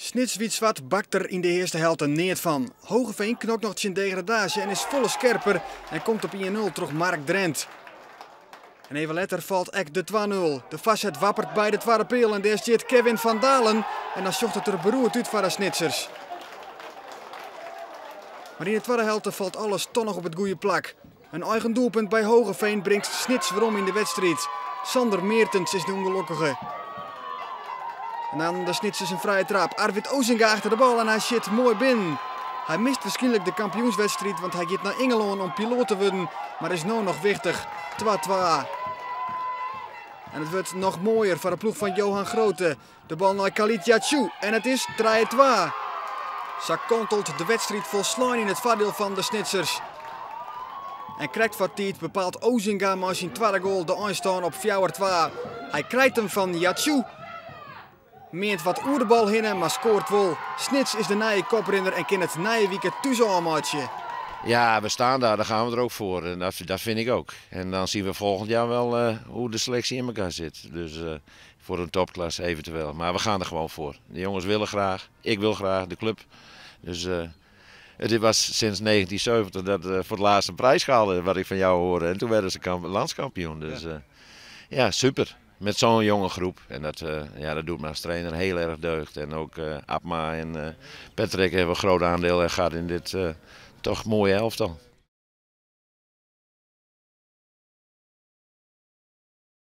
Snits Wyt Swart bakt der yn de earste helte neat fan. Hoogeveen knokt noch tsjin degradaasje en is folle skerper en komt op 1-0 troch Mark Drent. En even letter falt ek de 2-0. De foarset wapperet by de twadde peal en dêr stiet Kevin van Dalen. En dan sjocht it der beroerd út foar de Snitsers. Mar yn de twadde helte falt alles toch noch op it goede plak. In eigen doelpunt by Hoogeveen bringt Snits werom yn de wedstriid. Sander Meertens is de ûngelokkige. En dan de Snitsers in frije traap. Arvid Ozinga achter de bal en hy sjit moai binnen. Hy mist wierskynlik de kampioenswedstriid, want hy giet nei Ingelân om piloat te wurden, mar is no noch wichtich. 2-2. En it wurdt noch moaier foar de ploech fan Johan Groote. De bal nei Khalid Yachou en it is 3-2. Sa kantelt de wedstriid folslein yn it foardiel fan de Snitsers. En krekt foar tiid bepaalt Ozinga mei syn twadde goal de einstân op 4-2. Hy krijt him fan Yachou. Meant wat oer de bal hinne, mar skoart wol. Snits is de nije koprinner en kin it nije wike thús ôfmeitsje. Ja, we staan daar, daar gaan we er ook voor. En dat vind ik ook. En dan zien we volgend jaar wel hoe de selectie in elkaar zit. Dus voor een topklasse eventueel. Maar we gaan er gewoon voor. De jongens willen graag, ik wil graag, de club. Dus het was sinds 1970 dat voor het laatst een prijs haalde, wat ik van jou hoorde. En toen werden ze landskampioen. Dus ja, super. Met zo'n jonge groep. En ja, dat doet me als trainer heel erg deugd. En ook Abma en Patrick hebben een groot aandeel en gaat in dit toch mooie elftal.